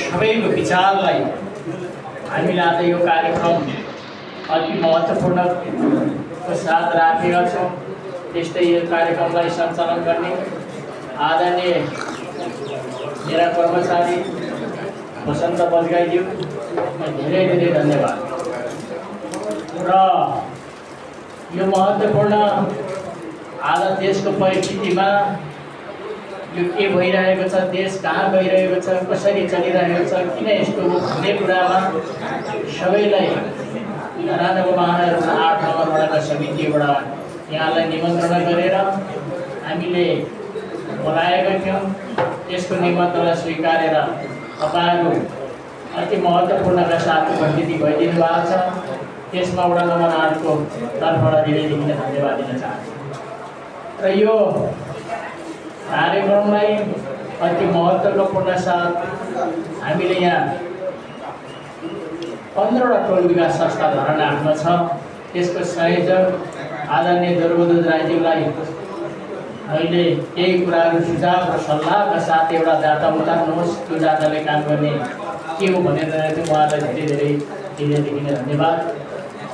सबैको विचारलाई हामीले आज यो कार्यक्रम अति महत्त्वपूर्णको साथ राखेका छौँ। त्यस्तै यो कार्यक्रमलाई सञ्चालन गर्ने आदरणीय मेरा कर्मचारी वसन्त बजगाईज्यूलाई धेरै धेरै धन्यवाद। र यो महत्त्वपूर्ण आज देशको परिस्थितिमा यो के भइरहेको छ, देश कहाँ गइरहेको छ, कसरी चलिरहेको छ, किन यस्तो भन्ने कुरामा सबैलाई राणाको महानगरको 8 नम्बर वडाका समितिबाट यहाँलाई निमन्त्रणा गरेर हामीले बोलाएका थियौँ। त्यसको निमन्त्रणा स्वीकारेर तपाईँहरू अति महत्त्वपूर्णका साथ उपस्थिति भइदिनु भएको छ। त्यसमा वडा नम्बर 8 को तर्फबाट धेरै धन्यवाद दिन चाहन्छु। र यो कार्यक्रमलाई अति महत्त्वपूर्ण साथ हामीले यहाँ 15वटा टोल विकास संस्था धरना आफ्नो छ। त्यसको संयोजक आदरणीय दुर्बोध राईज्यूलाई मैले केही कुराहरू सुझाव र सल्लाहका साथ एउटा डाटा उतार्नुहोस्, त्यो डाटाले काम गर्ने के हो भनेर उहाँलाई धेरै धेरै धन्यवाद।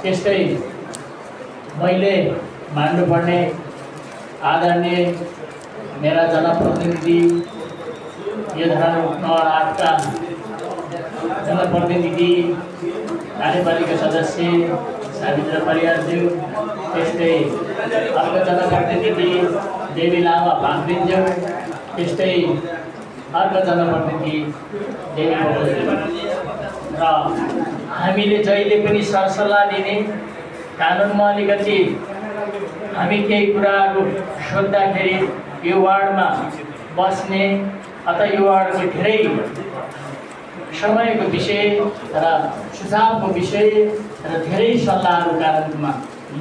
त्यस्तै मैले मान्नुपर्ने आदरणीय मेरा जनप्रतिनिधि यो नम्बर 8 का जनप्रतिनिधि कार्यपालिका सदस्य सावित्र परियारज्यू, त्यस्तै अर्को जनप्रतिनिधि देवी लामा भाग्रिज्यू, त्यस्तै अर्को जनप्रतिनिधि देवी बोज्यू। र हामीले जहिले पनि सरसल्लाह दिने, कानुनमा अलिकति हामी केही कुराहरू सोद्धाखेरि यो वार्डमा बस्ने अथवा यो वार्डको धेरै समयको विषय र सुझावको विषय र धेरै सल्लाहहरू कानुनमा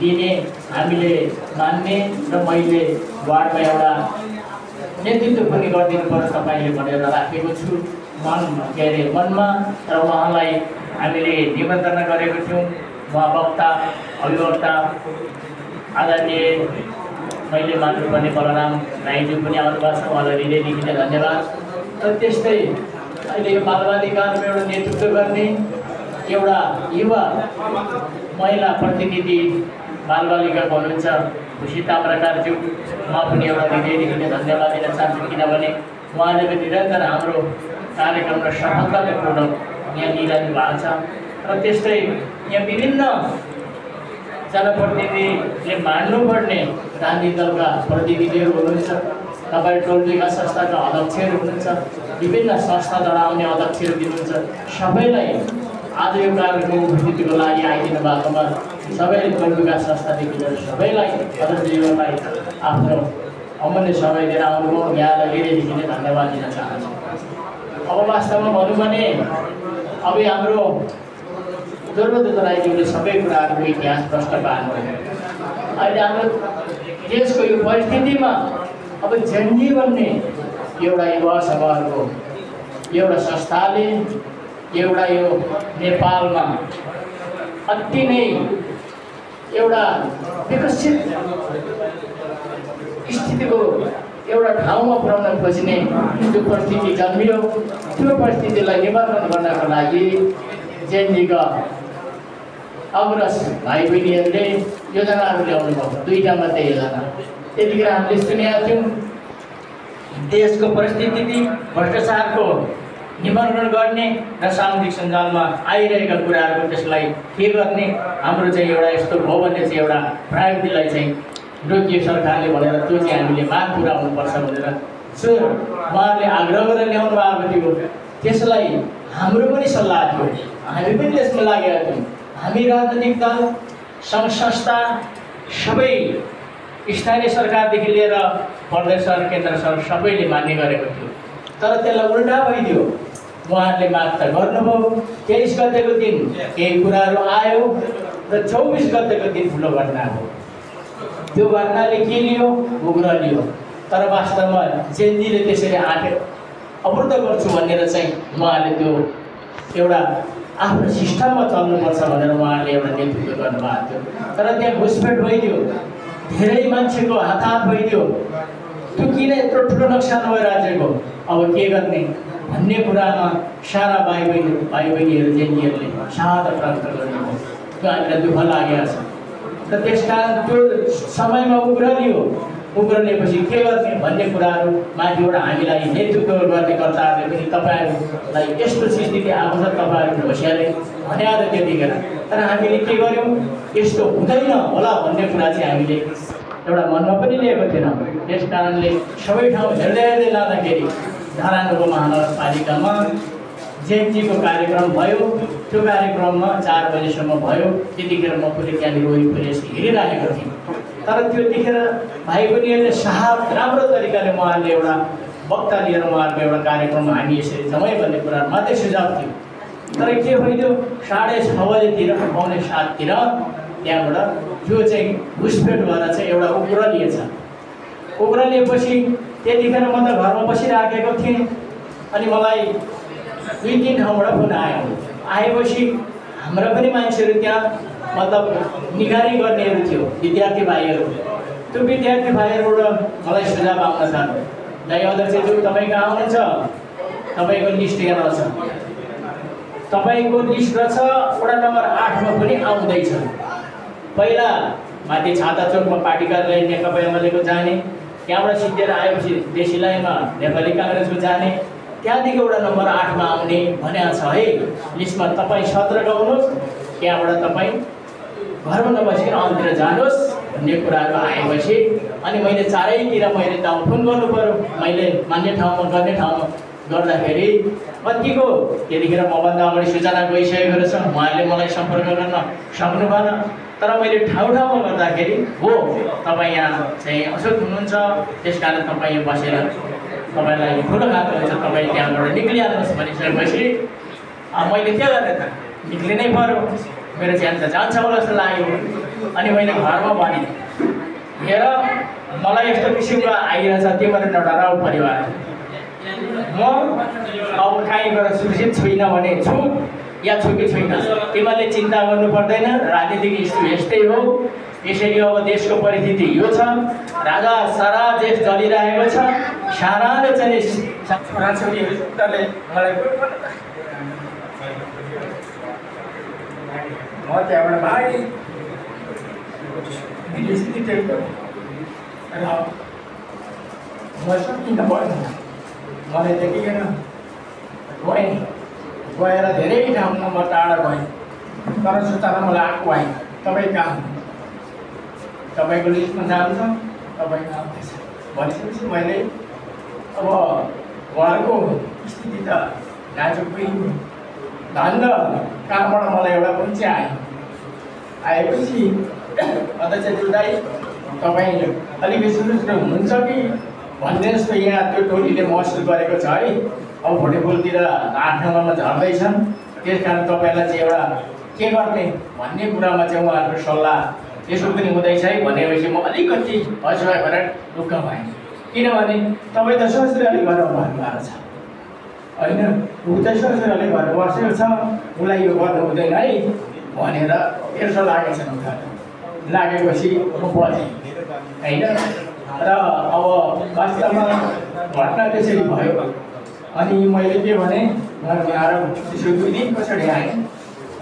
लिने हामीले मान्ने र मैले वार्डमा एउटा नेतृत्व पनि गरिदिनु पर्छ तपाईँले भनेर राखेको छु मनमा। र उहाँलाई हामीले निमन्त्रणा गरेको थियौँ। उहाँ वक्ता अभिवक्ता आदरणीय मैले मान्नुपर्ने बलराम राईज्यू पनि आउनुभएको छ, उहाँलाई धेरै धन्यवाद। र त्यस्तै अहिले यो बालबालिकामा एउटा नेतृत्व गर्ने एउटा युवा महिला प्रतिनिधि बालबालिकाको हुनुहुन्छ खुसी ताम्राकारज्यू, उहाँ पनि एउटा धेरै धन्यवाद दिन चाहन्छु, किनभने उहाँले पनि निरन्तर हाम्रो कार्यक्रम र सफलतापूर्वक यहाँ लिइरहनु भएको छ। र त्यस्तै यहाँ विभिन्न जनप्रतिनिधिले मान्नुपर्ने राजनीतिक दलका प्रतिनिधिहरू हुनुहुन्छ। तपाईँ टोल विकास संस्थाका अध्यक्षहरू हुनुहुन्छ, विभिन्न संस्था जनाउने अध्यक्षहरू दिनुहुन्छ। सबैलाई आज यो कार्यक्रमको उपस्थितिको लागि आइदिनु भएकोमा सबैले टोल विकास संस्थादेखि लिएर सबैलाई अध्यक्षज्यूलाई आफ्नो अमूल्य समय दिएर आउनुभयो। यहाँलाई धेरै धन्यवाद दिन चाहन्छु। अब वास्तवमा भनौँ भने अब हाम्रो दुर्बोध राईज्यूले सबै कुराहरूको इतिहास प्रश्न पार्नुभयो। अहिले हाम्रो देशको यो परिस्थितिमा अब झन्डी भन्ने एउटा युवा सभाहरूको एउटा संस्थाले एउटा यो नेपालमा अति नै एउटा विकसित स्थितिको एउटा ठाउँमा पुर्याउन खोज्ने जो परिस्थिति जन्मियो, त्यो परिस्थितिलाई निवारण गर्नको लागि जेएनजीका अग्रज भाइ बहिनीहरूले योजनाहरू ल्याउनु भयो। 2टा मात्रै योजना त्यतिखेर हामीले सुनेका थियौँ। देशको परिस्थिति भ्रष्टाचारको निवारण गर्ने र सामाजिक सञ्जालमा आइरहेका कुराहरूको त्यसलाई के गर्ने, हाम्रो चाहिँ एउटा यस्तो भयो भने चाहिँ एउटा प्रायोरिटीलाई चाहिँ रोकियो सरकारले भनेर त्यो चाहिँ हामीले माग पुरा हुनुपर्छ भनेर जो उहाँहरूले आग्रह गरेर ल्याउनु भएको थियो, त्यसलाई हाम्रो पनि सल्लाह थियो। हामी पनि त्यसमा लागेका थियौँ। हामी राजनीतिक दल सङ्घ संस्था सबै स्थानीय सरकारदेखि लिएर प्रदेश सर केन्द्र सर सबैले मान्ने गरेको थियो। तर त्यसलाई उल्टा भइदियो। उहाँहरूले माग त गर्नुभयो। 23 गतेको दिन केही कुराहरू आयो र 24 गतेको दिन ठुलो घटना हो। त्यो घटनाले के लियो, उग्र लियो। तर वास्तवमा जेएनजीले त्यसरी अवरुद्ध गर्छु भनेर चाहिँ उहाँले त्यो एउटा आफ्नो सिस्टममा चल्नुपर्छ भनेर उहाँले एउटा नेतृत्व गर्नुभएको थियो। तर त्यहाँ घुसपेट भइदियो, धेरै मान्छेको हात भइदियो। त्यो किन यत्रो ठुलो नोक्सान भयो राज्यको, अब के गर्ने भन्ने कुरामा सारा भाइ बहिनीहरू जेनीहरूले शहादत प्राप्त गर्नुभयो। त्यो हामीलाई दुःख लागेको छ र त्यस कारण त्यो समयमा उग्रलियो। उग्रलिएपछि के गर्ने भन्ने कुराहरू माथिबाट हामीलाई नेतृत्व गर्ने कर्ताहरूले पनि तपाईँहरूलाई यस्तो स्थिति आएको छ, तपाईँहरू होसियारले भने आज त्यतिखेर। तर हामीले के गर्यौँ, यस्तो हुँदैन होला भन्ने कुरा चाहिँ हामीले एउटा मनमा पनि लिएको थिएन। त्यस कारणले सबै ठाउँ हेर्दै हेर्दै लाँदाखेरि धरानको महानगरपालिकामा जेएनजीको कार्यक्रम भयो। त्यो कार्यक्रममा 4 बजेसम्म भयो। त्यतिखेर म पनि त्यहाँनिर वरिपरि हेरिरहेको थिएँ। तर त्यतिखेर भाइ बहिनीहरूले राम्रो तरिकाले उहाँहरूले एउटा वक्ता लिएर उहाँहरूको एउटा कार्यक्रम हामी यसरी जाउँ भन्ने कुरा मात्रै सुझाव थियो। तर के भइदियो, 6:30 बजेतिर 6:45 त्यहाँबाट त्यो चाहिँ घुसपेट भएर चाहिँ एउटा उग्रलिएछ। उग्रलिएपछि त्यतिखेर म त घरमा बसिराखेको थिएँ। अनि मलाई 2-3 ठाउँबाट फोन आएपछि हाम्रा पनि मान्छेहरू त्यहाँ मतलब निगरानी गर्नेहरू थियो, विद्यार्थी भाइहरू। त्यो विद्यार्थी भाइहरूबाट मलाई सुझाव आउन थाल्यो, दाइ अध्यक्षज्यू तपाईँ कहाँ आउनुहुन्छ, तपाईँको लिस्ट यहाँ छ, तपाईँको लिस्ट रहेछ वडा नम्बर 8मा पनि आउँदैछ। पहिला माथि छाता चौकमा पार्टी कार्यालय नेकपा एमालेको जाने, त्यहाँबाट सिद्धेर आएपछि देशीलाइमा नेपाली काङ्ग्रेसको जाने, त्यहाँदेखि वडा नम्बर 8मा आउने भनेको छ है लिस्टमा। तपाईँ 17 गाउनुहोस्, त्यहाँबाट तपाईँ घरमा नबसेर अन्तिर जानुहोस् भन्ने कुराहरू आएपछि अनि मैले चारैतिर मैले त फोन गर्नु पर्यो। मैले मान्ने ठाउँमा गर्ने ठाउँमा गर्दाखेरि कतिको त्यतिखेर मभन्दा अगाडि सूचना गइसकेको रहेछ, उहाँहरूले मलाई सम्पर्क गर्न सक्नु भएन। तर मैले ठाउँ ठाउँमा गर्दाखेरि हो तपाईँ यहाँ चाहिँ असुख हुनुहुन्छ, त्यस कारण तपाईँ यहाँ बसेर तपाईँलाई ठुलो खाएको हुन्छ, तपाईँ त्यहाँबाट निक्लिहाल्नुहोस् भनिसकेपछि मैले के गर्ने त, निक्लिनै पर्यो। मेरो ज्यान त जान्छ होला जस्तो लाग्यो। अनि मैले घरमा भने, हेर मलाई यस्तो किसिमको आइरहेछ, तिमीहरू नडराउ परिवार, म अब काहीँ गएर सुरक्षित छुइनँ भने छु या छु कि छैन, तिमीहरूले चिन्ता गर्नु पर्दैन। राजनीतिक स्थिति यस्तै हो। यसरी अब देशको परिस्थिति यो छ, राजा सारा देश जलिरहेको छ। साराले चाहिँ छोराछोरीहरूले मलाई म त्यहाँबाट भाइ म सकिन पर्दैन, मलाई देखिएन गएर धेरै ठाउँमा म टाढा गएँ। तर सूचना मलाई आएको आएँ, तपाईँ कहाँ, तपाईँको लिस्टमा जान्छ, तपाईँ कहाँ आउँदैछ भनेपछि मैले अब उहाँहरूको स्थिति त नाजुकै धन्द कहाँबाट मलाई एउटा पुन्चे आएपछि अध्यक्षज्यू दाइ तपाईँ अलिकति सुरक्षित हुनुहुन्छ कि भन्ने जस्तो यहाँ त्यो टोलीले महसुस गरेको छ है। अब भोटेपुलतिर 8 नम्बरमा झर्दैछन्, त्यस कारण तपाईँलाई चाहिँ एउटा के गर्ने भन्ने कुरामा चाहिँ उहाँहरूको सल्लाह यसो पनि हुँदैछ है भनेपछि म अलिकति हसुवा गरेर ढुक्क भएँ। किनभने तपाईँ त ससुराली घर भन्नुभएको छ होइन, ऊ चाहिँ ससुराली घर बसेको छ, उसलाई यो गर्नु हुँदैन है भनेर यसो लागेको छ। लागेपछि म बसेँ होइन। र अब वास्तवमा घटना त्यसरी भयो। अनि मैले के भने घरमा आएर त्यसो 2 दिन पछाडि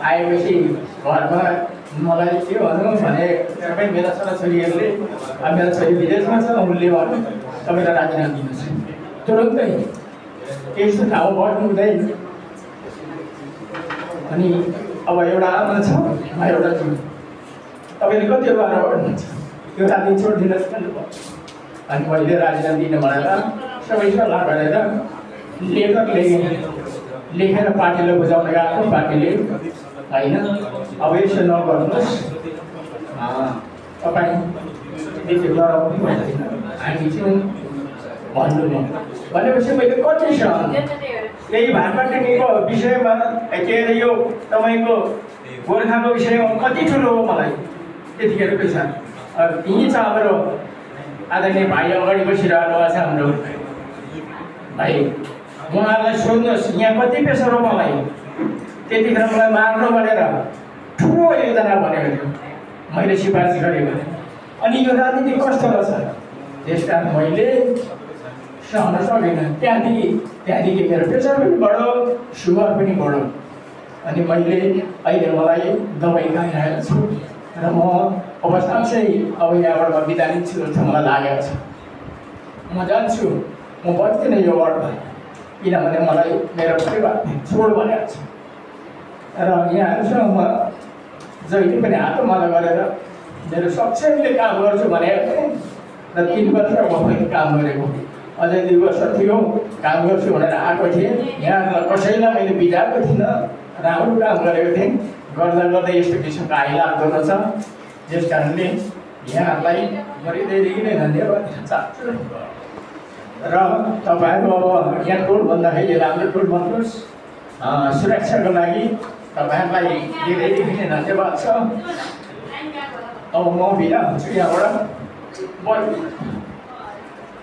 आएपछि घरमा मलाई के भनौँ भने सबै मेरा छोराछोरीहरूले मेरो छोरी विदेशमा छ, उसले भन्नु तपाईँलाई राजीनामा दिनुहोस् तुरुन्तै, त्यस्तो ठाउँ बस्नु हुँदैन। अनि अब एउटा आमा छ, एउटा छु, तपाईँले कति बार भन्नुहुन्छ यो राजनीति छोडिदिनुहोस् भन्नुभयो। अनि मैले राजीनामा दिनु भनेर सबै सल्लाह गरेर लेखेर पार्टीलाई बुझाउन गएको। पार्टीले होइन अब यसो नगर्नुहोस्, तपाईँ त्यति डराउनु पर्दैन, हामी चाहिँ भन्नुभयो। भनेपछि मैले कतिसम्म यही भाटपाटीको विषयमा के अरे यो तपाईँको गोर्खाको विषयमा कति ठुलो हो मलाई त्यतिखेरको छ। यहीँ छ हाम्रो आदरणीय भाइ अगाडि बसिरहनु भएको छ हाम्रो भाइ, उहाँहरूलाई सोध्नुहोस् यहाँ कति पेसर हो मलाई। त्यतिखेर मलाई मार्नु भनेर ठुलो योजना भनेको थियो, मैले सिफारिस गरेको थिएँ। अनि यो राजनीति कस्तो रहेछ त्यस कारण मैले सहन सकिनँ। त्यहाँदेखि मेरो प्रेसर पनि बढ्यो, सुगर पनि बढ्यो। अनि मैले अहिले मलाई दबाई खाइरहेको छु र म अब साँच्चै अब यहाँबाट म बिदा लिन्छु जस्तो मलाई लागेको छ। म जान्छु, म बस्दिनँ यो वार्डमा, किनभने मलाई मेरो परिवारले छोड भनेको छ र यहाँहरूसँग म जहिले पनि हातमाला गरेर मेरो सक्षमले काम गर्छु भनेको थिएँ र 3 वर्ष म पनि काम गरेको। अझै 2 वर्ष थियो काम गर्छु भनेर आएको थिएँ। यहाँ कसैलाई मैले बिताएको थिइनँ, राम्रो काम गरेको थिएँ। गर्दा गर्दै यस्तो किसिमको आइलाग्दो रहेछ। त्यस कारणले यहाँहरूलाई म हृदयदेखि नै धन्यवाद दिन चाहन्छु र तपाईँहरू अब यहाँ टोल भन्दाखेरि राम्रो टोल भन्नुहोस्। सुरक्षाको लागि तपाईँहरूलाई हृदयदेखि नै धन्यवाद छ। अब म बिदा हुन्छु यहाँबाट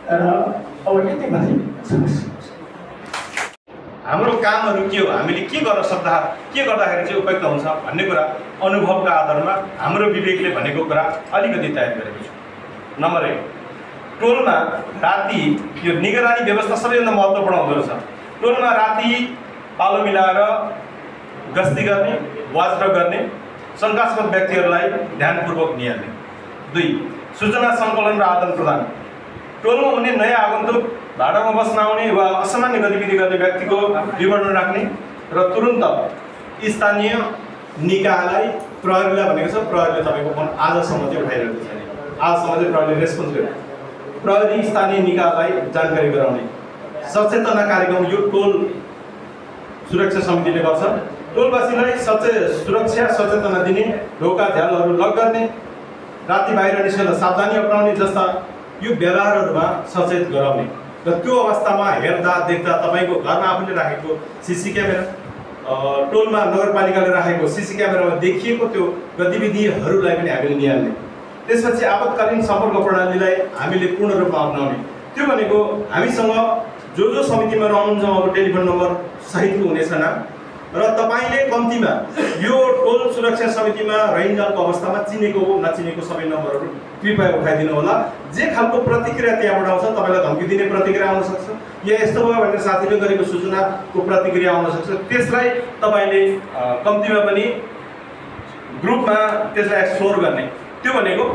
र अब यति भने हाम्रो कामहरू के हो, हामीले के गर्न सक्दा के गर्दाखेरि चाहिँ उपयुक्त हुन्छ भन्ने कुरा अनुभवका आधारमा हाम्रो विवेकले भनेको कुरा अलिकति तयार गरेको छु। नम्बर 1, टोलमा राति यो निगरानी व्यवस्था सबैभन्दा महत्त्वपूर्ण हुँदो रहेछ। टोलमा राति पालो मिलाएर गस्ती गर्ने, वाचडग गर्ने, शङ्कास्पद व्यक्तिहरूलाई ध्यानपूर्वक निहाल्ने। 2, सूचना सङ्कलन र आदान प्रदान। टोलमा हुने नयाँ आगन्तुक, भाडामा बस्न आउने वा असामान्य गतिविधि गर्ने व्यक्तिको विवरण राख्ने र तुरुन्त स्थानीय निकायलाई प्रहरीलाई भनेको छ। प्रहरीले तपाईँको फोन आजसम्म चाहिँ उठाइरहेको छैन, आजसम्म चाहिँ प्रहरीले रेस्पोन्स गर्यो। प्रहरी स्थानीय निकायलाई जानकारी गराउने सचेतना कार्यक्रम यो टोल सुरक्षा समितिले गर्छ। टोलवासीलाई सुरक्षा सचेतना दिने, ढोका झ्यालहरू लक गर्ने, राति बाहिर निस्कन सावधानी अपनाउने जस्ता यो व्यवहारहरूमा सचेत गराउने र त्यो अवस्थामा हेर्दा देख्दा तपाईँको घरमा आफूले राखेको सिसी क्यामेरा, टोलमा नगरपालिकाले राखेको सिसी क्यामेरामा देखिएको त्यो गतिविधिहरूलाई पनि हामीले निहाल्ने। त्यसपछि आपतकालीन सम्पर्क प्रणालीलाई हामीले पूर्ण रूपमा अपनाउने। त्यो भनेको हामीसँग जो समितिमा रहनुहुन्छ अब टेलिफोन नम्बर सहितको हुनेछ नाम र तपाईँले कम्तीमा यो टोल सुरक्षा समितिमा रहिन्जालको अवस्थामा चिनेको नचिनेको सबै नम्बरहरू कृपया उठाइदिनु होला। जे खालको प्रतिक्रिया त्यहाँबाट आउँछ, तपाईँलाई धम्की दिने प्रतिक्रिया आउन सक्छ या यस्तो भयो भनेर साथीले गरेको सूचनाको प्रतिक्रिया आउन सक्छ। त्यसलाई तपाईँले कम्तीमा पनि ग्रुपमा त्यसलाई एक्सप्लोर गर्ने। त्यो भनेको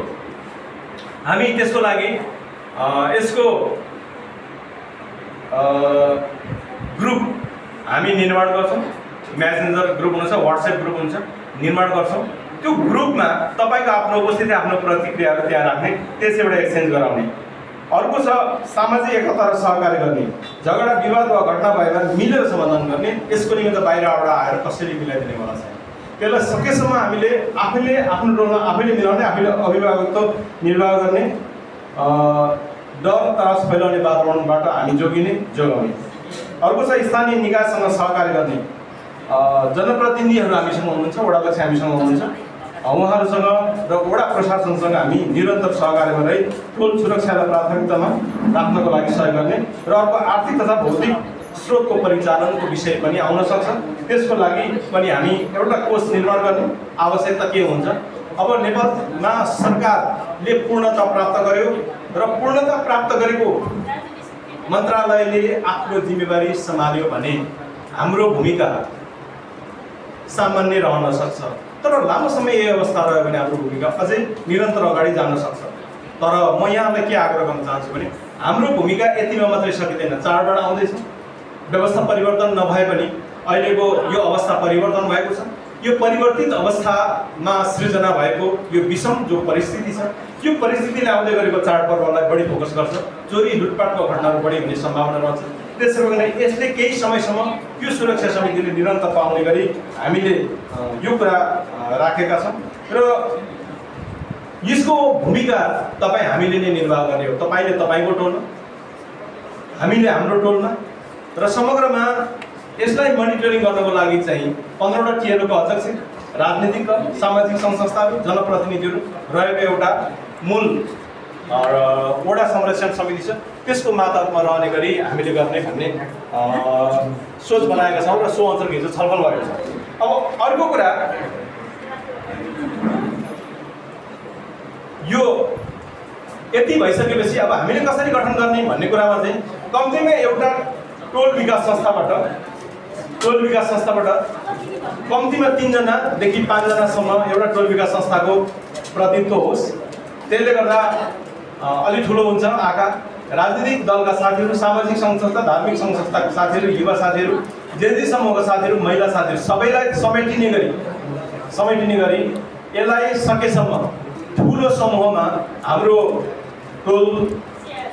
हामी त्यसको लागि यसको ग्रुप हामी निर्माण गर्छौँ। मेसेन्जर ग्रुप हुन्छ, व्हाट्सएप ग्रुप हुन्छ, निर्माण गर्छौँ। त्यो ग्रुपमा तपाईँको आफ्नो उपस्थिति, आफ्नो प्रतिक्रियाहरू त्यहाँ राख्ने, त्यसैबाट एक्सचेन्ज गराउने। अर्को छ सामाजिक एकता र सहकार्य गर्ने। झगडा विवाद वा घटना भएमा मिलेर समाधान गर्ने। यसको निमित्त बाहिरबाट आएर कसैले मिलाइदिने वाला छैन। त्यसलाई सकेसम्म हामीले आफैले आफ्नो टोलमा आफैले मिलाउने, आफैले अभिभावकत्व निर्वाह गर्ने, डर त्रास फैलाउने वातावरणबाट हामी जोगाउने। अर्को छ स्थानीय निकायसँग सहकार्य गर्ने। जनप्रतिनिधिहरू हामीसँग हुनुहुन्छ, वडाध्यक्ष हामीसँग हुनुहुन्छ, उहाँहरूसँग र वडा प्रशासनसँग हामी निरन्तर सहकार्यमा रही टोल सुरक्षालाई प्राथमिकतामा राख्नको लागि सहयोग गर्ने। र अर्को आर्थिक तथा भौतिक स्रोतको परिचालनको विषय पनि आउन सक्छ। त्यसको लागि पनि हामी एउटा कोष निर्माण गर्ने आवश्यकता के हुन्छ। अब नेपालमा सरकारले पूर्णता प्राप्त गर्यो र पूर्णता प्राप्त गरेको मन्त्रालयले आफ्नो जिम्मेवारी सम्हाल्यो भने हाम्रो भूमिका सामान्य रहन सक्छ। तर लामो समय यही अवस्था रह्यो भने हाम्रो भूमिका अझै निरन्तर अगाडि जान सक्छ। तर म यहाँलाई के आग्रह गर्न चाहन्छु भने हाम्रो भूमिका यतिमा मात्रै सकिँदैन। चाडबाड आउँदैछ, व्यवस्था परिवर्तन नभए पनि अहिलेको यो अवस्था परिवर्तन भएको छ। यो परिवर्तित अवस्थामा सृजना भएको यो विषम जो परिस्थिति छ, यो परिस्थितिले आउँदै गरेको चाडपर्वलाई बढी फोकस गर्छ। चोरी लुटपाटको घटनाहरू बढी हुने सम्भावना रहन्छ। त्यसो भने यसले केही समयसम्म यो सुरक्षा समितिले निरन्तर पाउने गरी हामीले यो कुरा राखेका छौँ र यसको भूमिका तपाईँ हामीले नै निर्वाह गर्ने हो। तपाईँले तपाईँको टोलमा, हामीले हाम्रो टोलमा र समग्रमा यसलाई मोनिटरिङ गर्नको लागि चाहिँ 15वटा टिएलओको अध्यक्ष, राजनीतिक दल, सामाजिक सङ्घ संस्थाहरू, जनप्रतिनिधिहरू रहेको एउटा मूल वडा संरक्षण समिति छ। त्यसको मातहतमा रहने गरी हामीले गर्ने भन्ने सोच बनाएका छौँ र सो अनुसार हिजो छलफल भएको छ। अब अर्को कुरा, यो यति भइसकेपछि अब हामीले कसरी गठन गर्ने भन्ने कुरामा चाहिँ कम्तीमा एउटा टोल विकास संस्थाबाट कम्तीमा 3 जनादेखि 5 जनासम्म एउटा टोल विकास संस्थाको प्रतिनिधित्व होस्। त्यसले गर्दा अलि ठुलो हुन्छ आकार। राजनीतिक दलका साथीहरू, सामाजिक सङ्घ संस्था, धार्मिक सङ्घ संस्थाका साथीहरू, युवा साथीहरू, जेनजी समूहका साथीहरू, महिला साथीहरू सबैलाई समेटिने गरी यसलाई सकेसम्म ठुलो समूहमा हाम्रो टोल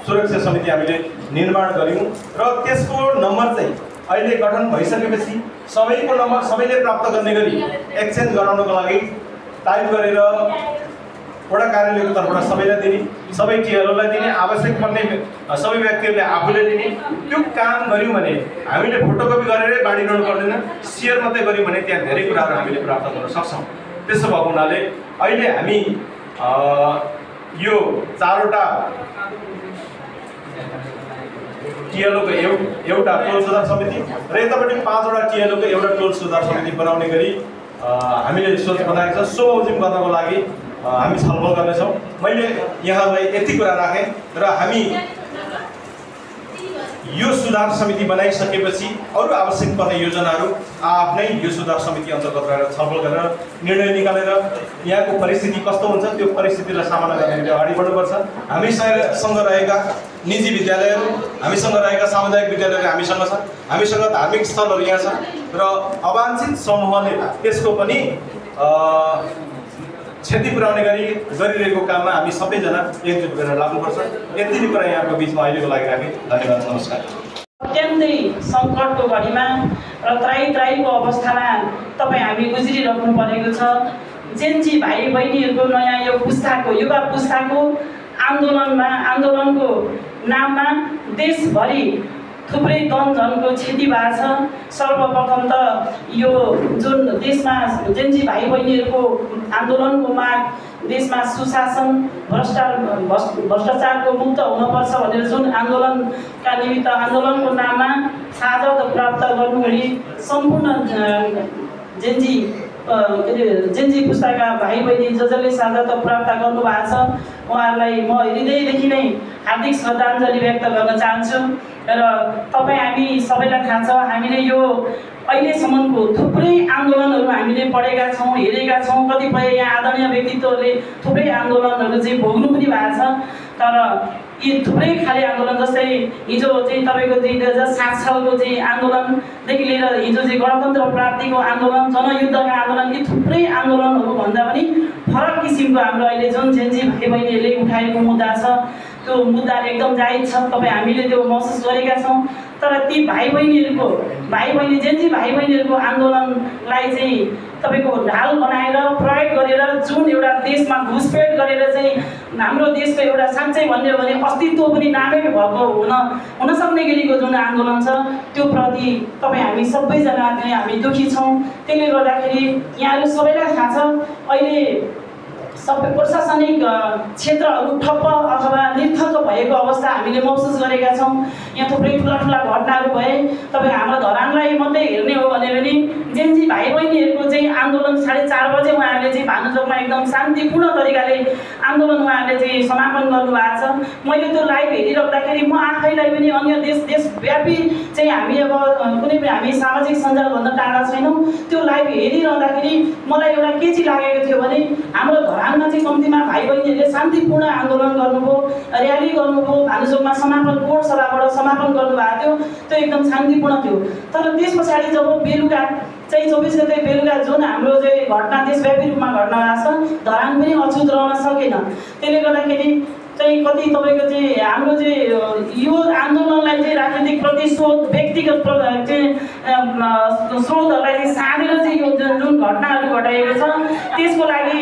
सुरक्षा समिति हामीले निर्माण गऱ्यौँ र त्यसको नम्बर चाहिँ अहिले गठन भइसकेपछि सबैको नम्बर सबैले प्राप्त गर्ने गरी एक्सचेन्ज गराउनको लागि टाइप गरेर वडा कार्यालयको तर्फबाट सबैलाई दिने, सबै टिएलओलाई दिने, आवश्यक पर्ने सबै व्यक्तिहरूले आफूले दिने। त्यो काम गऱ्यौँ भने हामीले फोटोकपी गरेरै बाँडिरहनु पर्दैन, सेयर मात्रै गऱ्यौँ भने त्यहाँ धेरै कुराहरू हामीले प्राप्त गर्न सक्छौँ। त्यसो भएको हुनाले अहिले हामी यो 4वटा टिएलओको एउटा टोल सुधार समिति र यतापट्टि 5वटा टिएलओको एउटा टोल सुधार समिति बनाउने गरी हामीले सोच बनाएको छ। सो बमोजिम गर्नको लागि हामी छलफल गर्नेछौँ। मैले यहाँलाई यति कुरा राखेँ र हामी यो सुधार समिति बनाइसकेपछि अरू आवश्यक पर्ने योजनाहरू आफ्नै यो सुधार समिति अन्तर्गत रहेर छलफल गरेर निर्णय निकालेर यहाँको परिस्थिति कस्तो हुन्छ त्यो परिस्थितिलाई सामना गर्ने निम्ति अगाडि बढ्नुपर्छ। हामीसँग रहेका निजी विद्यालयहरू, हामीसँग रहेका सामुदायिक विद्यालयहरू हामीसँग छ, हामीसँग धार्मिक स्थलहरू यहाँ छ र अवाञ्छित समूहले त्यसको पनि क्षति पुर्याउने गरी गरिरहेको काममा हामी सबैजना एकजुट गरेर लाग्नुपर्छ। यति नै कुरा यहाँको बिचमा अहिलेको लागि राखेँ। धन्यवाद, नमस्कार। अत्यन्तै सङ्कटको घडीमा र त्राही अवस्थामा तपाईँ हामी गुज्रिराख्नु परेको छ। जेन्जी भाइ बहिनीहरूको नयाँ यो पुस्ताको युवा पुस्ताको आन्दोलनको नाममा देशभरि थुप्रै जनजनको क्षति भएको छ। सर्वप्रथम त यो जुन देशमा जेन्जी भाइ बहिनीहरूको आन्दोलनको माग देशमा सुशासन भ्रष्टाचारको मुक्त हुनुपर्छ भनेर जुन आन्दोलनका निमित्त आन्दोलनको नाममा साझा प्राप्त गर्नुले सम्पूर्ण जेन्जी पुस्ताका भाइ बहिनी जसले साझा प्राप्त गर्नुभएको छ उहाँहरूलाई म हृदयदेखि नै हार्दिक श्रद्धाञ्जली व्यक्त गर्न चाहन्छु। र तपाईँ हामी सबैलाई थाहा छ हामीले यो अहिलेसम्मको थुप्रै आन्दोलनहरू हामीले पढेका छौँ, हेरेका छौँ। कतिपय यहाँ आदरणीय व्यक्तित्वहरूले थुप्रै आन्दोलनहरू चाहिँ भोग्नु पनि भएको छ। तर यी थुप्रै खाले आन्दोलन जस्तै हिजो चाहिँ तपाईँको 2007 सालको चाहिँ आन्दोलनदेखि लिएर हिजो चाहिँ गणतन्त्र प्राप्तिको आन्दोलन, जनयुद्धका आन्दोलन, यी थुप्रै आन्दोलनहरू भन्दा पनि फरक किसिमको हाम्रो अहिले जुन जेन्जी भाइ बहिनीहरूले उठाएको मुद्दा छ त्यो मुद्दा एकदम जायज छ। तपाईँ हामीले त्यो महसुस गरेका छौँ। तर ती जेन्जी भाइ बहिनीहरूको आन्दोलनलाई चाहिँ तपाईँको ढाल बनाएर प्रयोग गरेर जुन एउटा देशमा घुसपेट गरेर चाहिँ हाम्रो देशको एउटा साँच्चै भन्यो भने अस्तित्व पनि नामै भएको हुन सक्ने गरीको जुन आन्दोलन छ त्यो प्रति तपाईँ हामी सबैजना चाहिँ हामी दुखी छौँ। त्यसले गर्दाखेरि यहाँहरू सबैलाई थाहा छ अहिले सबै प्रशासनिक क्षेत्रहरू ठप्प अथवा निरर्थक भएको अवस्था हामीले महसुस गरेका छौँ। यहाँ थुप्रै ठुला घटनाहरू भए। तपाईँ हाम्रो धरानलाई मात्रै हेर्ने हो भने पनि जेन्जी भाइ बहिनीहरूको चाहिँ आन्दोलन 4:30 बजे उहाँहरूले चाहिँ भानुचोकमा एकदम शान्तिपूर्ण तरिकाले आन्दोलन उहाँहरूले चाहिँ समापन गर्नुभएको छ। मैले त्यो लाइभ हेरिराख्दाखेरि म आफैलाई पनि अन्य देशव्यापी चाहिँ हामी अब कुनै पनि हामी सामाजिक सञ्जालभन्दा टाढा छैनौँ। त्यो लाइभ हेरिरहँदाखेरि मलाई एउटा के चाहिँ लागेको थियो भने हाम्रो धरानमा चाहिँ कम्तीमा भाइ बहिनीहरूले शान्तिपूर्ण आन्दोलन गर्नुभयो, र्याली गर्नुभयो, भानुचोकमा समापन कोट सभाबाट समापन गर्नुभएको थियो। त्यो एकदम शान्तिपूर्ण थियो। तर त्यस पछाडि जब बेलुका चाहिँ 24 गते बेलुका जुन हाम्रो चाहिँ घटना देशव्यापी रूपमा घटना भएको छ धरान पनि अछुत रहन सकेन। त्यसले गर्दाखेरि चाहिँ कति तपाईँको चाहिँ हाम्रो चाहिँ यो आन्दोलनलाई चाहिँ राजनीतिक प्रतिशोध व्यक्तिगत चाहिँ स्रोतहरूलाई चाहिँ साधेर चाहिँ यो जुन घटनाहरू घटाएको छ त्यसको लागि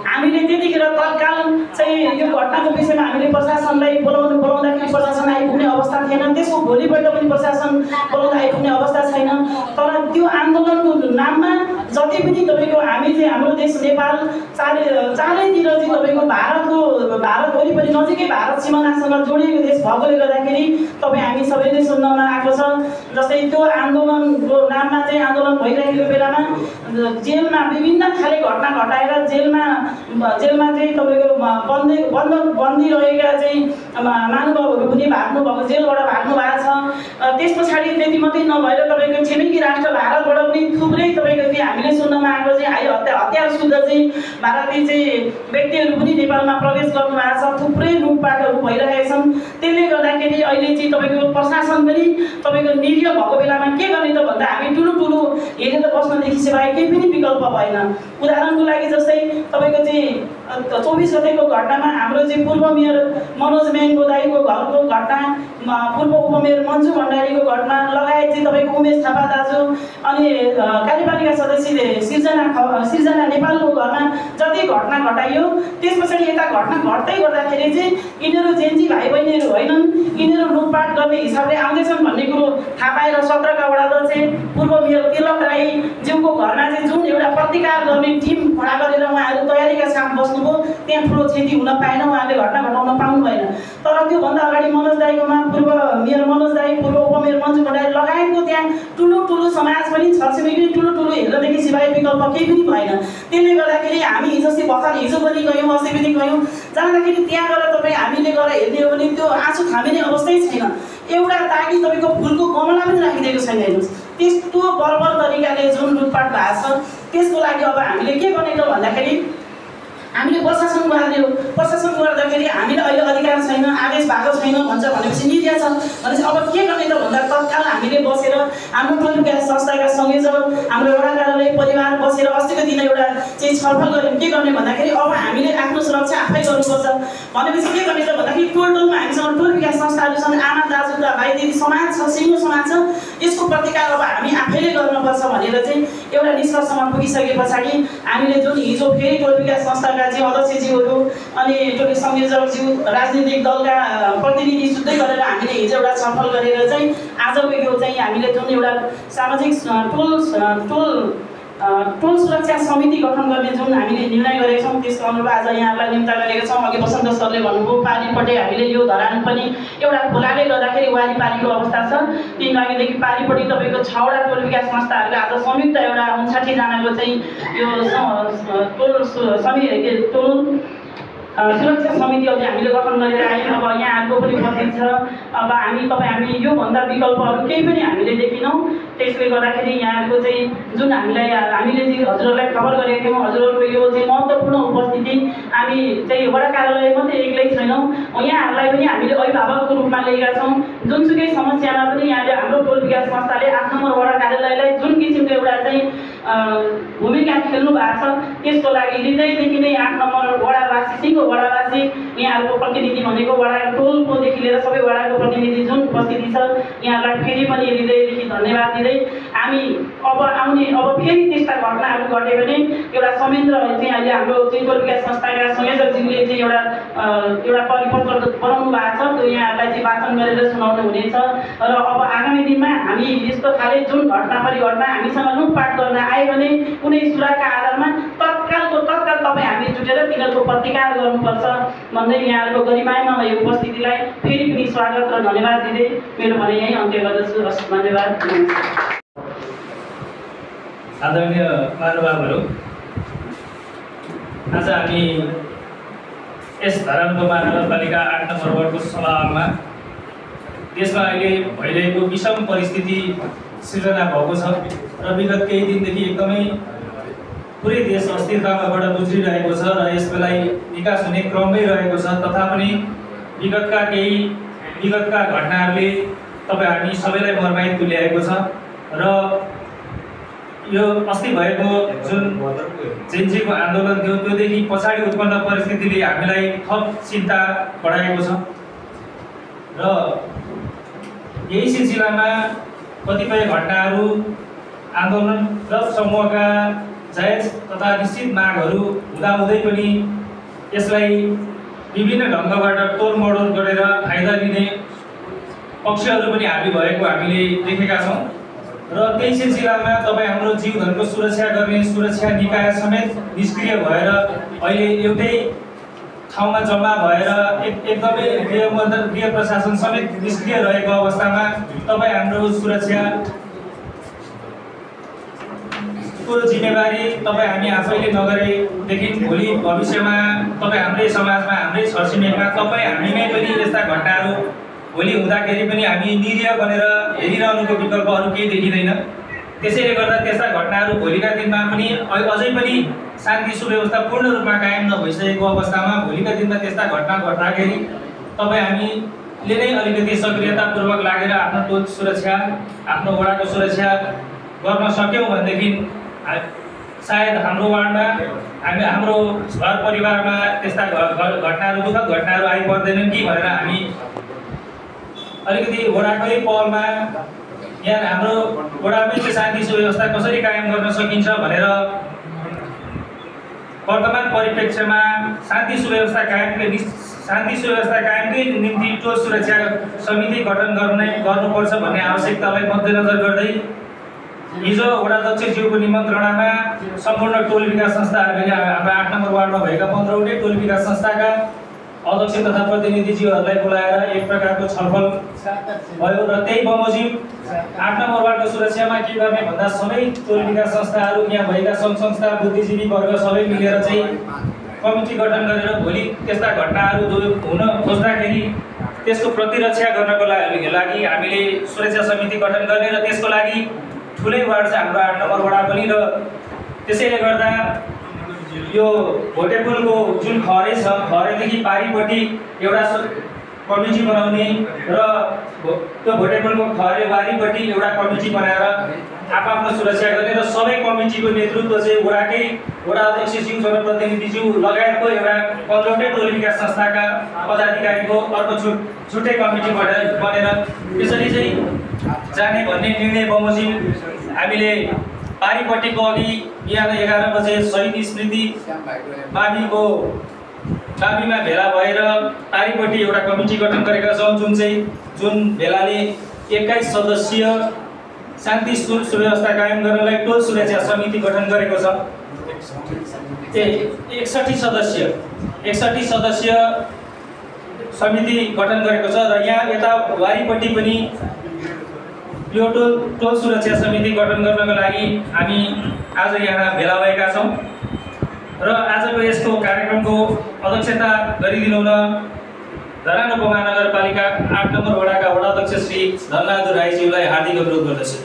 हामीले त्यतिखेर तत्काल चाहिँ यो घटनाको विषयमा हामीले प्रशासनलाई बोलाउँदाखेरि प्रशासन आइपुग्ने अवस्था थिएन। त्यसको भोलिपल्ट पनि प्रशासन बोलाउँदा आइपुग्ने अवस्था छैन। तर त्यो आन्दोलनको नाममा जति पनि तपाईँको हामी चाहिँ हाम्रो देश नेपाल चारैतिर चाहिँ तपाईँको भारत वरिपरि नजिकै भारत सिमानासँग जोडिएको देश भएकोले गर्दाखेरि तपाईँ हामी सबैले सुन्नमा आएको छ। जस्तै त्यो आन्दोलनको नाममा चाहिँ आन्दोलन भइरहेको बेलामा जेलमा विभिन्न खाले घटना घटाएर जेलमा जेलमा चाहिँ तपाईँको बन्दी रहेका चाहिँ महानुभावहरू पनि भाग्नुभएको, जेलबाट भाग्नु भएको छ। त्यस पछाडि त्यति मात्रै नभएर तपाईँको छिमेकी राष्ट्र भारतबाट पनि थुप्रै तपाईँको चाहिँ हामीले सुन्नमा आएको चाहिँ हतियार शुद्ध चाहिँ भारतीय चाहिँ व्यक्तिहरू पनि नेपालमा प्रवेश गर्नुभएको छ। थुप्रै लुटपाटहरू भइरहेका छन्। त्यसले गर्दाखेरि अहिले चाहिँ तपाईँको प्रशासन पनि तपाईँको निरीह भएको बेलामा के गर्ने त भन्दा हामी ठुलो हेरेर बस्नदेखि सिवाय केही पनि विकल्प भएन। उदाहरणको लागि जस्तै तपाईँको चाहिँ 24 गतेको घटनामा हाम्रो चाहिँ पूर्व मेयर मनोज म्याङको दाईको घरको घटना, पूर्व उपमेयर मन्जु भण्डारीको घटना लगायत चाहिँ तपाईँको उमेश थापा दाजु अनि कार्यपालिका सदस्य सिर्जना नेपालको घरमा जति घटना घटाइयो त्यस पछाडि यता घटना घट्दै गर्दाखेरि चाहिँ यिनीहरू जेन्जी भाइ बहिनीहरू होइनन्, यिनीहरू लुटपाट गर्ने हिसाबले आउँदैछन् भन्ने कुरो थाहा पाएर 17 का वडाध्यक्ष पूर्व मेयर तिलक राई ज्यूको घरमा चाहिँ जुन एउटा प्रतिकार गर्ने टिम खडा गरेर उहाँहरू तयारीका साथ बस्नुभयो, त्यहाँ ठुलो क्षति हुन पाएन, उहाँले घटना घटाउन पाउनु भएन। तर त्योभन्दा अगाडि मनोज दाईकोमा पूर्व मेयर मनोज दाई, पूर्व उपमेयर मन्जु भण्डारी लगायतको त्यहाँ ठुलो समाज पनि छरछिमेकी ठुलो हेर्नदेखि सिवाय विकल्प केही पनि भएन। त्यसले गर्दाखेरि हामी हिजो पनि गयौँ, अस्ति पनि गयौँ, जाँदाखेरि त्यहाँ गएर तपाईँ हामीले गएर हेर्ने हो भने त्यो आँसु थामिने अवस्थै छैन। एउटा ताकि तपाईँको फुलको गमला पनि राखिदिएको छैन। हेर्नुहोस् त्यस्तो बर्बर तरिकाले जुन लुटपाट भएको छ त्यसको लागि अब हामीले के गर्ने त भन्दाखेरि हामीले प्रशासन गर्दाखेरि हामीले अहिले अधिकार छैन, आदेश भएको छैन भन्छ भनेपछि निरीह छ भनेपछि अब के गर्ने त भन्दा तत्काल हामीले बसेर हाम्रो टोल विकास संस्थाका संयोजक हाम्रो वडा कार्यालय परिवार बसेर अस्तिको दिन एउटा चाहिँ छलफल गऱ्यौँ। के गर्ने भन्दाखेरि अब हामीले आफ्नो सुरक्षा आफै गर्नुपर्छ भनेपछि के गर्ने त भन्दाखेरि टोलमा हामीसँग टोल विकास संस्थाहरू छन्, आमा दाजु भाइ दिदी समाज छ, सिङ्गो समाज छ, यसको प्रतिकार अब हामी आफैले गर्नुपर्छ भनेर चाहिँ एउटा निष्कर्षमा पुगिसके पछाडि हामीले जुन हिजो फेरि टोल विकास संस्थाका अध्यक्षज्यूहरू अनि टोल संयोजकज्यू राजनीतिक दलका प्रतिनिधि सुत्दै गरेर हामीले हिजो एउटा छलफल गरेर चाहिँ आजको यो चाहिँ हामीले जुन एउटा सामाजिक टोल सुरक्षा समिति गठन गर्ने जुन हामीले निर्णय गरेका छौँ त्यसको अनुरूप आज यहाँहरूलाई निम्ता गरेका छौँ। अघि वसन्त सरले भन्नुभयो पारिपट्टि हामीले यो धरान पनि एउटा खोलाले गर्दाखेरि वारिपारीको अवस्था छ। 3 गतेदेखि पारिपट्टि तपाईँको 6 वटा टोल विकास संस्थाहरूले आज संयुक्त एउटा 59 जनाको चाहिँ यो टोल सुरक्षा समिति अझै हामीले गठन गरेर आयौँ। अब यहाँहरूको पनि उपस्थित छ। अब हामी योभन्दा विकल्पहरू केही पनि हामीले देखिनौँ। त्यसले गर्दाखेरि यहाँहरूको चाहिँ जुन हामीले चाहिँ हजुरहरूलाई खबर गरेका थियौँ, हजुरहरूको यो चाहिँ महत्त्वपूर्ण उपस्थिति हामी चाहिँ वडा कार्यालय मात्रै एक्लै छैनौँ, यहाँहरूलाई पनि हामीले अभिभावकको रूपमा लिएका छौँ। जुनसुकै समस्यामा पनि यहाँले हाम्रो टोल विकास संस्थाले 8 नम्बर वडा कार्यालयलाई जुन किसिमको एउटा चाहिँ भूमिका खेल्नु भएको छ त्यसको लागि हृदयदेखि नै 8 नम्बर वडावासी सिङ्गो वडावासी यहाँहरूको प्रतिनिधि भनेको वडा टोलकोदेखि लिएर सबै वडाको प्रतिनिधि जुन उपस्थिति छ यहाँलाई फेरि पनि हृदयदेखि धन्यवाद दिँदै हामी अब फेरि त्यस्ता घटनाहरू घट्यो भने एउटा संयन्त्र चाहिँ अहिले हाम्रो चाहिँ टोल विकास संस्थाका संयोजकज्यूले चाहिँ एउटा परिपत्र बनाउनु भएको छ, त्यो यहाँहरूलाई चाहिँ वाचन गरेर सुनाउनु हुनेछ। र अब आगामी दिनमा हामी यस्तो खाले जुन घटना हामीसँग लुटपाट गर्न आयो भने कुनै सुरागका आधारमा तत्काल तपाईँ हामी जुटेर तिनीहरूको प्रतिकार गर्नुपर्छ भन्दै यहाँहरूको गरिमामा यो उपस्थितिलाई फेरि पनि स्वागत र धन्यवाद दिँदै मेरो भनाइ यहीँ अन्त्य गर्दछु। धन्यवाद। आदरणीय महानुभावहरू, आज हामी यस धरानको महानगरपालिका 8 नम्बर वार्डको सभामा देशमा अहिले भइरहेको विषम परिस्थिति सिर्जना भएको छ र विगत केही दिनदेखि एकदमै पुरै देश अस्थिरताबाट गुज्रिरहेको छ र यसलाई विकास हुने क्रममै रहेको छ। तथापि विगतका घटनाहरूले हामी सबैलाई मर्माहित तुल्याएको छ र यो अस्ति भएको जुन जेन्जीको आन्दोलन थियो त्योदेखि पछाडि उत्पन्न परिस्थितिले हामीलाई थप चिन्ता बढाएको छ र यही सिलसिलामा कतिपय घटनाहरू आन्दोलनरत समूहका जायज तथा निश्चित मागहरू हुँदाहुँदै पनि यसलाई विभिन्न ढङ्गबाट तोडमोड गरेर फाइदा लिने पक्षहरू पनि हामी भएको हामीले देखेका छौँ र त्यही सिलसिलामा तपाईँ हाम्रो जीवधनको सुरक्षा गर्ने सुरक्षा निकाय समेत निष्क्रिय भएर अहिले एउटै ठाउँमा जम्मा भएर एकदमै गृह प्रशासन समेत निष्क्रिय रहेको अवस्थामा तपाईँ हाम्रो सुरक्षा को जिम्मेवारी तपाईँ हामी आफैले नगरेदेखि भोलि भविष्यमा तपाईँ हाम्रै समाजमा हाम्रै छरछिमेकमा तपाईँ हामीमै पनि यस्ता घटनाहरू भोलि हुँदाखेरि पनि हामी निरीह बनेर हेरिरहनुको विकल्प अरू केही देखिँदैन। त्यसैले गर्दा त्यस्ता घटनाहरू भोलिका दिनमा पनि अझै पनि शान्ति सुव्यवस्था पूर्ण रूपमा कायम नभइसकेको अवस्थामा भोलिका दिनमा त्यस्ता घटना घट्दाखेरि तपाईँ हामीले नै अलिकति सक्रियतापूर्वक लागेर आफ्नो टोल सुरक्षा आफ्नो वडाको सुरक्षा गर्न सक्यौँ भनेदेखि सायद हाम्रो वार्डमा हाम्रो घर परिवारमा त्यस्ता घटनाहरू दुःखद घटनाहरू आइपर्दैनन् कि भनेर हामी अलिकति वडाकै पहलमा यहाँ हाम्रो वडामै चाहिँ शान्ति सुव्यवस्था कसरी कायम गर्न सकिन्छ भनेर वर्तमान परिप्रेक्ष्यमा शान्ति सुव्यवस्था कायमकै निम्ति टोल सुरक्षा समिति गठन गर्नुपर्छ भन्ने आवश्यकतालाई मध्यनजर गर्दै हिजो वडाध्यक्षज्यूको निमन्त्रणामा सम्पूर्ण टोल विकास संस्थाहरूले हाम्रो 8 नम्बर वार्डमा भएका 15वटै टोल विकास संस्थाका अध्यक्ष तथा प्रतिनिधिज्यूहरूलाई बोलाएर एक प्रकारको छलफल भयो र त्यही बमोजिम 8 नम्बर वार्डको सुरक्षामा के गर्ने भन्दा सबै टोल विकास संस्थाहरू यहाँ भएका सङ्घ संस्था बुद्धिजीवी वर्ग सबै मिलेर चाहिँ कमिटी गठन गरेर भोलि त्यस्ता घटनाहरू हुन खोज्दाखेरि त्यसको प्रतिरक्षा गर्नको लागि हामीले सुरक्षा समिति गठन गर्ने र त्यसको लागि ठुलै वार्ड चाहिँ हाम्रो 8 नम्बर वडा पनि र त्यसैले गर्दा यो भोटेपुलको जुन खरे छ खरेदेखि पारीपट्टि एउटा कमिटी बनाउने र त्यो भोटेपुलको खरे वारीपट्टि एउटा कमिटी बनाएर आफ्नो सुरक्षा गर्ने र सबै कमिटीको नेतृत्व चाहिँ वडा अध्यक्षज्यू जनप्रतिनिधिज्यू लगायतको एउटा 15वटै टोल विकास संस्थाका पदाधिकारीको अर्को छुट्टै कमिटी बनेर त्यसरी चाहिँ जाने भन्ने निर्णय बमोजिम हामीले पारीपट्टिको अघि बिहान 11 बजे शहीद स्मृति माविमा भेला भएर पारीपट्टि एउटा कमिटी गठन गरेका छौँ जुन भेलाले 21 सदस्यीय शान्ति सुव्यवस्था कायम गर्नलाई टोल सुरक्षा समिति गठन गरेको छ। 61 सदस्यीय समिति गठन गरेको छ र यहाँ यता वारीपट्टि पनि यो टोल सुरक्षा समिति गठन गर्नको लागि हामी आज यहाँ भेला भएका छौँ र आजको यसको कार्यक्रमको अध्यक्षता गरिदिनु हुन धरान उपमहानगरपालिका 8 नम्बर वडाका वडाध्यक्ष श्री धनबहादुर राईज्यूलाई हार्दिक अनुरोध गर्दछु।